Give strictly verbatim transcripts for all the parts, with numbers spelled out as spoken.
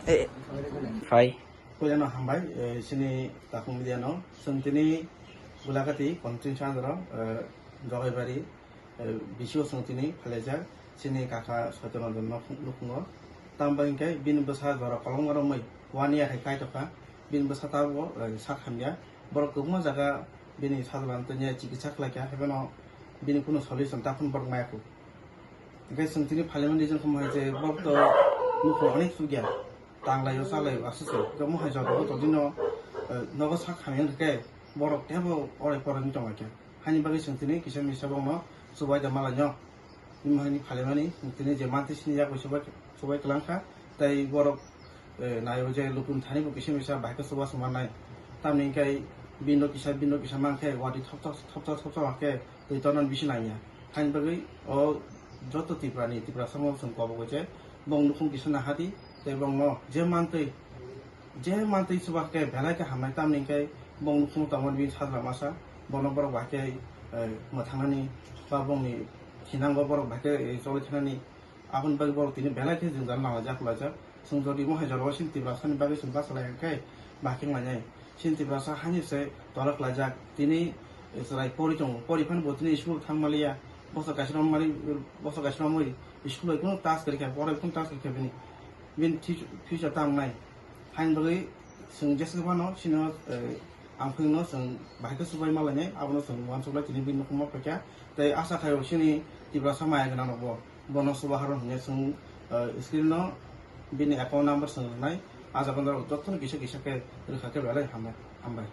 Eh, Phai. Puilano hambai, eh, chini Takhuk Media no. Chwng tini Gulakati constituency under o, eh, Jogaibari, eh, B C O chwng tini phailaijak, chini kaka Soitonondon no nukhungo. Tamo hwnkhe bini bwsa jora kolokma romwi one year hai kaitokha. Bini bwsa tabuk, eh, sak hamya. Borok kwbangma jaga bini sajla tanya chikitsa khlaikha, haiphano bini kunu solution takhun borok maya kho. Hingke chwng tini parliament region khe mohai je borok to nukhung onek chukya, tanglaio chalaio aswk se. Hingke mohai joto bo todino, eh, nogo sak hamya hingke borok tebo orai porai wng tonglaikha. Haini bagwi chwng tini kisa misa borokno chubai da malainw. Bini mohai ni phalimani chwng tini je mantri sini yak bai chubai, chubai kwlangkha. Tei borok, eh, naio je lukun thani bo kisa misa bahai khe chuba chumanai. Tamni hingke bino kisa, bino kisa mankhe wati thoptok, thoptok, thoptok hake twi tornani bisi nangya. Haini bagwi o joto Tripura ni, Tiprasa no chwng kobogwi je bong nukhung kisa nahadi, tei bongno je mantwi, je mantwi chuba khe belai khe hamnai, tamni hingke bong nukhung tongmani bini sajla masa, bono borok bahai khe, eh, mwthangnani ba bongni thinango borok bahai khe, eh, choli thanani. Aboni bagwi borok tini belai khe jwngjal nanglaijak, kwlaijak. Chwng jodi mohai jorao chini Tiprasani bagwi chwng bachalai hwnkhe, bahai khe wnglainai. Chini Tiprasa haino se tolok laijak. Tini chwrai pori tongo. Pori phano bo tini school thang maliya. Boso kaisa romwi, boso kaisa romwi school bai kunu touch kwrwikha, pora bai kunu touch kwrwikha bini. Bini future, future tamo wngnai. Haini bagwi chwng jeswk phano chini, eh, ang phwrwngno chwng bahai khe chubai malainai, abono chwng uansuk lai tini bini nukhungma phaikha. Tei asa khaio chini Tiprasa maya gwnang rokbo bono chuba haro hwnwi chwng, eh, screen no bini account number chwng rwnai. Ah jaga o jotono kisa kisa khe rwkha khe belai hambai, hambai.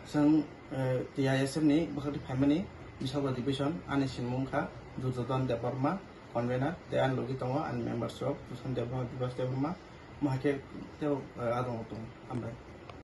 Chwng, eh, T I S F ni bwkhakni phaimani Biswakra division, ani sinmung kha Duryodhan Debbarma, convener, tei ani logi tongo ani members rok Susan Debbarma, Dibas Debbarma, mohai khe tei, eh, adongo tongo. Hambai.